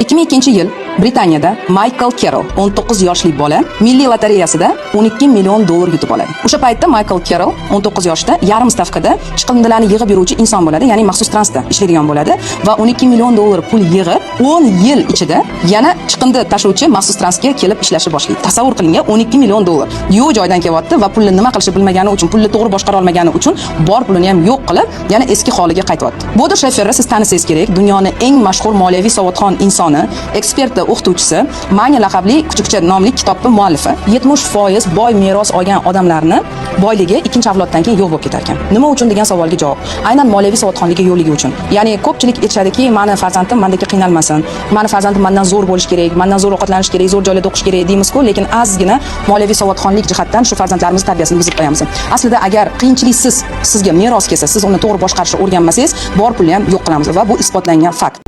2002-yil Britaniyada Maykl Kerroll, 19 yoshli bola, milliy lotereyasida 12 million dollar yutib oladi. O'sha paytda Maykl Kerroll 19 yoshda yarim stavkada chiqindilarni yig'ib yuruvchi inson bo'ladi, ya'ni maxsus transda ishlaydigan bo'ladi va 12 million dollar pul yig'ib, 10 yil ichida yana chiqindi tashuvchi maxsus transga kelib ishlashni boshlaydi. Tasavvur qiling, 12 million dollar yo'q joydan kelyapti va pulni nima qilishni bilmagani uchun, pulni to'g'ri boshqara olmagani uchun bor pulini ham yo'q qilib, yana eski holiga qaytyapti. Bodo Sheferni siz tanisangiz kerak, dunyoni eng mashhur moliyaviy savodxon insoni, eksperti, o'qituvchisi, Money laqabli kuchukcha nomli kitobning muallifi. 70% boy meros olgan odamlarni boyligi ikkinchi avloddan keyin yo'q bo'lib ketar ekan. Nima uchun degan savolga javob: aynan moliyaviy savodxonligi yo'qligi uchun. Ya'ni ko'pchilik aytishadiki, mani farzandim mandagi qiynalmasin, mani farzandim mandan zo'r bo'lishi kerak, mandan zo'r ovqatlanish kerak, zo'r joylarda o'qish kerak deymiz-ku, lekin ozgina moliyaviy savodxonlik jihatdan shu farzandlarimiz tarbiyasini buzib qo'yamiz. Aslida agar qiyinchiliksiz sizga meros kelsa, siz uni to'g'ri boshqarishni o'rganmasangiz, bor pulni ham yo'q qilamiz va bu isbotlangan fakt.